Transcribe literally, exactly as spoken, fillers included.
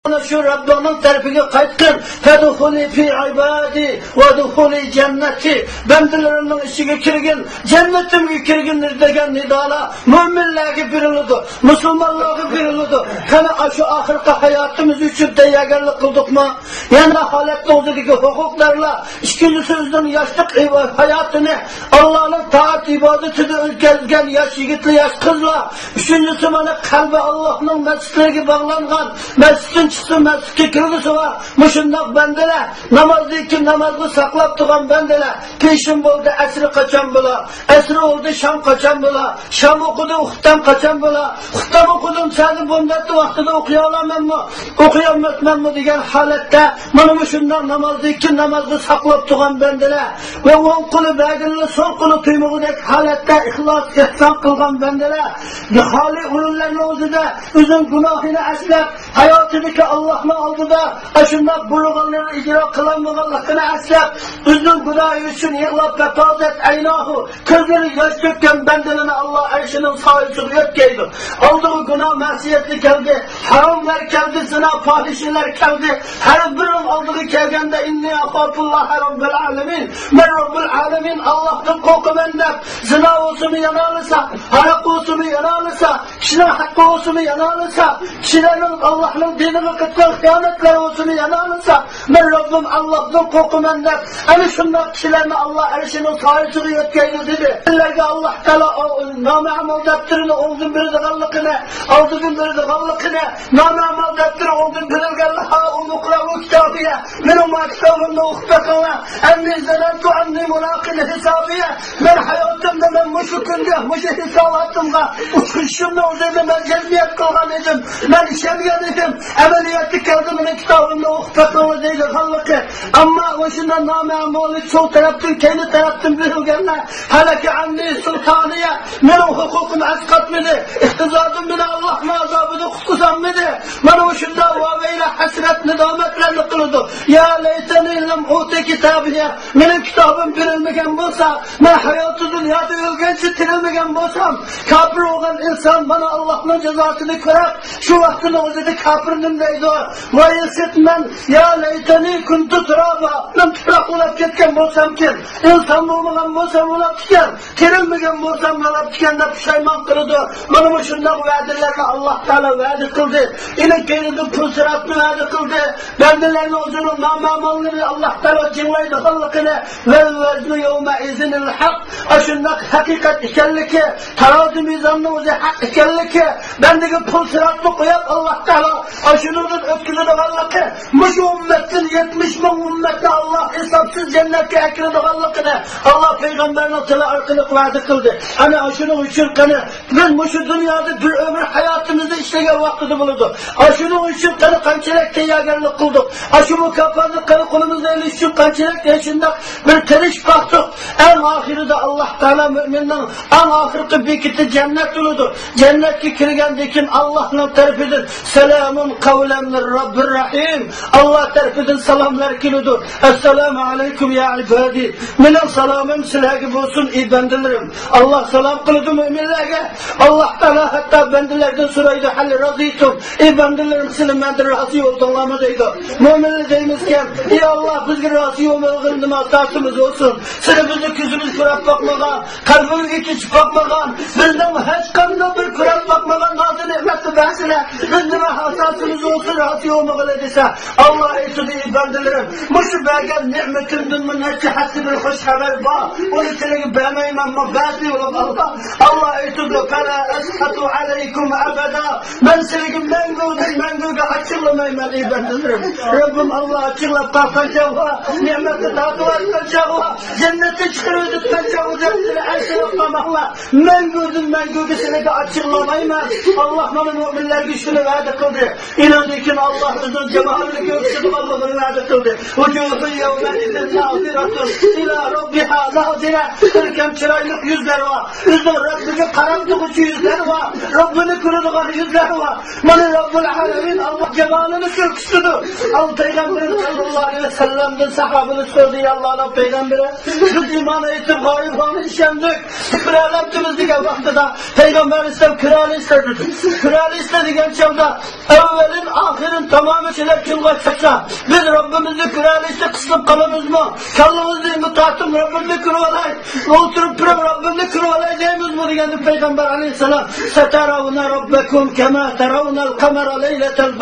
مانا شۇ رەببىڭنىڭ تەرىپىگە قايتقىن. فادخلي في عبادي وادخلي جنتي. بەندىلىرىمنىڭ ئىچىگە كىرگىن، جەننىتىمگە كىرگىن دېگەن نىدالار مۆمىنلەرگە بېرىلىدۇ، مۇسۇلمانلارغا بېرىلىدۇ. قېنى، ئاشۇ ئاخىرقى ھاياتىمىز ئۈچۈن تەييارگەرلىك قىلدۇقمۇ؟ يەنە ھالەتنىڭ ئۆزىدىكى ھوقۇقدارلار، ئىككىنچىسى ئۆزىنىڭ ياشلىق ھاياتىنى ئاللانىڭ تائەت ئىبادىتىدە ئۆتكۈزگەن ياش يىگىتلەر، ياش قىزلار، ئۈچىنچىسى مانا قەلبى ئاللانىڭ مەسچىتلىرىگە باغلانغان، مەسچىتتىن چىقسا مەسچىتكە كىرگۈسى بار مۇشۇنداق بەندىلەر، نامازدىن كېيىن نامازنى ساقلاپ تۇرغان بەندىلەر، پېشىن بولدى، ئەسرى قاچان بولا؟ ئەسرى بولدى، شام قاچان بولا؟ شام ئوقۇدى، خۇپتەم قاچان بولا؟ خۇپتەم ئوقۇدۇم، سەدە بۇندەتتە ۋاقتىدا ئوقۇيالامەنمۇ؟ ئوقۇيالماسمەنمۇ دېگەن ھالەتتە، مانا مۇشۇنداق نامازدىن كېيىن نامازنى ساقلاپ تۇرغان بەندىلەر ۋە ئوڭ قولى بەرگىنىلا سول قولى تۇيمىغۇدەك ھالەتتە ئىخلاس، ئېھسان قىلغان بەندىلەر، خالىي ئورۇنلارنىڭ ئۆزىدە ئۆزىنىڭ گۇناھىنى ئەسلەپ، ھاياتىدىكى ئاللانىڭ ئالدىدا ئاشۇنداق بۇيرۇغانلىرىنى ئىجرا قىلالمىغانلىقىنى ئەسلەپ، ئۆزىنىڭ گۇناھى ئۈچۈن يىغلاپ، فافاضت عيناه، كۆزلىرى ياش تۆككەن بەندىلەرنى ئاللا ئەرشىنىڭ سايىسىغا يۆتكەيدۇ. ئالدىغا گۇناھ، مەسىيەتلەر كەلدى، ھاراملار كەلدى، زىنا، پاھىشىلەر كەلدى. ھەر بىرىنىڭ ئالدىغا كەلگەندە، إني أخاف الله رب العالمين، مەن رەببۇل ئالەمىن ئاللاھتىن قورقىمەن دەپ، زىنا بولسىمۇ يانالىسا، ھاراق بولسىمۇ يانالىسا، كىشىنىڭ ھەققى بولسىمۇ يانالىسا، كىشىلەرنىڭ ئاللاھنىڭ دىنىغا قىلغان خىيانەتلەر بولسىمۇ يانالىسا، مەن رەببىم ئاللاھتىن قورقىمەن دەپ، ئەنە شۇنداق كىشىلەرنى ئاللا ئەرشىنىڭ سايىسىغا يۆتكەيدۇ دېدى. كىملەرگە ئاللا تائالا ئۇ نامەئمۇل دەپتىرىنى ئوڭدىن بېرىدىغانلىقىنى، ئالدىدىن بېرىدىغانلىقىنى، نامەئمۇل دەپتىرى ئوڭدىن بېرىلگەنلەر، ھاؤم اقرءوا كتابيه، مېنىڭ ما كىتابىمنى ئوقۇپ بېقىڭلار، إني ظننت أني ملاق حسابيه، مەن ھاياتىمدا مەن مۇشۇ كۈنگە، مۇشۇ ھېساباتىمغا ئۇچرىشىشىمنىڭ ئۆزىنى مەن جەزمىيەت قىلغان ئىدىم، مەن ئىشەنگەن ئىدىم، ئەمەلىيەتتە كەلدى، مېنىڭ كىتابىمنى ئوقۇپ بېقىڭلار دەيدىغانلىقى. ئەمما مۇشۇنداق نامەئمۇل سول تەرەپتىن، كەينى تەرەپتىن بېرىلگەنلەر، ھەلەكە ئەننى سۇلتانىيە، مېنىڭ ھوقۇقۇم ئەسقاتمىدى، ئىقتىسادىم مېنى ئاللاھنىڭ ئازابىدىن قۇتقۇزالمىدى. مانا مۇشۇنداق ۋاۋەيلە، ھەسرەت، نادامەتلەرنى قىلىدۇ. يا ليتني لم أوت كتابيه، مېنىڭ كىتابىم بېرىلمىگەن بولسا، مەن ھاياتىي دۇنيادا ئۆلگەنچە تىرىلمىگەن بولسام، كاپىر بولغان ئىنسان مانا ئاللاھنىڭ جازاسىنى كۆرۈپ، شۇ ۋاقىتنىڭ ئۆزىدە كاپىر نېمە دەيدۇ؟ ۋاي سىت مەن، يا لەيتەنى كۇنتۇ تۇرابا، مەن تۇپراق بولاپ كەتكەن بولسامكىن، ئىنسان بولمىغان بولسام بولاپتىكەن، تىرىلمىگەن بولسام بولاپتىكەن دەپ پۇشايمان قىلىدۇ. مانا مۇشۇنداق ۋەدىلەرنى ئاللاھ تائالا ۋەدە قىلدى. ئېنىڭ كەينىدىن پۇل سىراتنى ۋەدە قىلدى. بەندىلەرنىڭ ئۆزىنىڭ نامەئمۇللىرىنى ئاللاھ تائالا جىڭلايدىغانلىقىنى، ۋەل ۋەزنۇ يەۋمەئىزىنىل ھەق، ئاشۇنداق ھەقىقەت ئىكەنلىكى، تارازۇ مىزاننىڭ ئۆزى ھەق ئىكەنلىكى، بەندىگە پۇل سىراتنى قويۇپ، ئاللاھ تائالا ئاشۇنىڭدىن ئۆتكۈزىدىغانلىقى، مۇشۇ ئۈممەتتىن يەتمىش مىڭ ئۈممەتنى ئاللاھ ھېسابسىز جەننەتكە ئەكىرىدىغانلىقىنى ئاللاھ پەيغەمبەرنىڭ تىلى ئارقىلىق ۋەدە قىلدى. ئەنە ئاشۇنىڭ ئۈچۈن قېنى، بىز مۇشۇ دۇنيادا بىر ئۆمۈر ھاياتىمىزنى ئىشلىگەن ۋاقتىدا بولىدۇ. ئاشۇنىڭ ئۈچۈن قېنى قانچىلىك تەييارگەرلىك قىلدۇق؟ ئاشۇ مۇكاپاتنى قېنى قولىمىزغا ئېلىش ئۈچۈن قانچىلىك شۇنداق بىر تىرىشىپ باقتۇق؟ ئەڭ ئاخىرىدا ئاللاھ تائالا مۆمىننىڭ ئەڭ ئاخىرقى بېكىتى جەننەت بولىدۇ. جەننەتكە كىرگەندىن كېيىن ئاللاھنىڭ تەرىپىدىن سالامۇن قەۋلەن مىن رەببىر رەھىم. ئاللاھ تەرىپىدىن سالاملار كېلىدۇ. ئەسسالامۇ ئەلەيكۇم يا ئىبادى. مېنىڭ سالامىم سىلەرگە بولسۇن، ئى بەندىلىرىم. ئاللاھ سالام قىلىدۇ مۆمىنلەرگە. ئاللاھ تائالا ھەتتا بەندىلەردىن سورايدۇ، ھەل رەزىيتۇم؟ ئى بەندىلىرىم، سىلەر مەندىن رازى بولدۇڭلارمۇ دەيدۇ. مۆمىنلەر دەيمىزكەن، ئى ئاللاھ، بىزگە رازى بولمىغىلى نېمە ئاساسىمىز بولسۇن؟ سىلەر بىزنى كۆزىمىز كۆرۈپ باقمىغان، قەلبىمىزگە كېچىپ باقمىغان، بىزنىڭ ھېچقانداق بىر كۆرۈپ باقمىغان نازۇ نېمەتنى بەرسىلە، بىز نېمە ئاساسىمىز بولسۇن رازى بولمىغىلى دېسە، ئاللاھ ئېيتىدۇ، ئى بەندىلىرىم، مۇشۇ بەرگەن نېمىتىمدىنمۇ نەچچە ھەسسە بىر خۇش خەۋەر بار، ئۇنى سىلەرگە بەرمەيمەنمۇ؟ بەردى ئۇلۇغ ئاللاھ. ئاللاھ ئېيتىدۇ، فلا أسخط عليكم أبدا. مەن سىلەرگە مەڭگۈدىن مەڭگۈگە ئاچچىقلىمايمەن، ئى بەندىلىرىم. رەببىم ئاللاھ ئاچچىقلاپ قالغان چاغدا، نېمەتنى تارتىۋاتقان چاغدا، جەننەتتىن چىقىرىۋېتىپتىكەن چاغدا دەپ سىلەر ئەنسىرەپ قالماڭلار. مەڭگۈدىن مەڭگۈگە سىلەرگە ئاچچىقلىمايمەن. ئاللاھ مانا مۆمىنلەرگە شۇنى ۋەدە قىلدى. ئېنىڭدىن كېيىن ئاللاھ ئۆزىنىڭ جامالىنى كۆرسىتىدىغانلىقىنى ۋەدە قىلدى. وجوه يومئذ ناضرة إلى ربها ناظرة. كۆركەم چىرايلىق يۈزلەر بار. ئۆزىنىڭ رەببىگە قاراپ تۇرغۇچى يۈزلەر بار. رەببىنى كۆرىدىغان يۈزلەر بار. مانا رەببۇل ئالەمىن ئاللاھ جامالىنى كۆرسىتىدۇ. ئەل پەيغەمبىرىمىز سەللەللاھۇ ئەلەيھى ۋەسەللەمدىن ساھابىلەر سورىدى، يا ئاللاھنىڭ پەيغەمبىرى، بىز ئىمان ئېيتىپ غايىبلارنى ئىشەندۇق، كۆرەلەپتىمىز دېگەن ۋاقتىدا پەيغەمبەر ئەلەيھىسسالام كۆرەلەيسىلەر دېدى. كۆرەلەيسىلەر دېگەن چاغدا ئەۋۋەلىن ئاخىرىن تامامى كىشىلەر كۈلگە چىقسا، بىز رەببىمىزنى كۆرەلىسە قىسىلىپ قالىمىزمۇ؟ كاللىڭىزنى تارتىپ رەببىمنى كۆرۈۋالاي، ئولتۇرۇپ تۇرۇپ رەببىمنى كۆرۈۋالاي دەيمىزمۇ دېگەندە پەيغەمبەر ئەلەيھىسسالام، سترون ربكم كما ترون القمر ليلة البدر.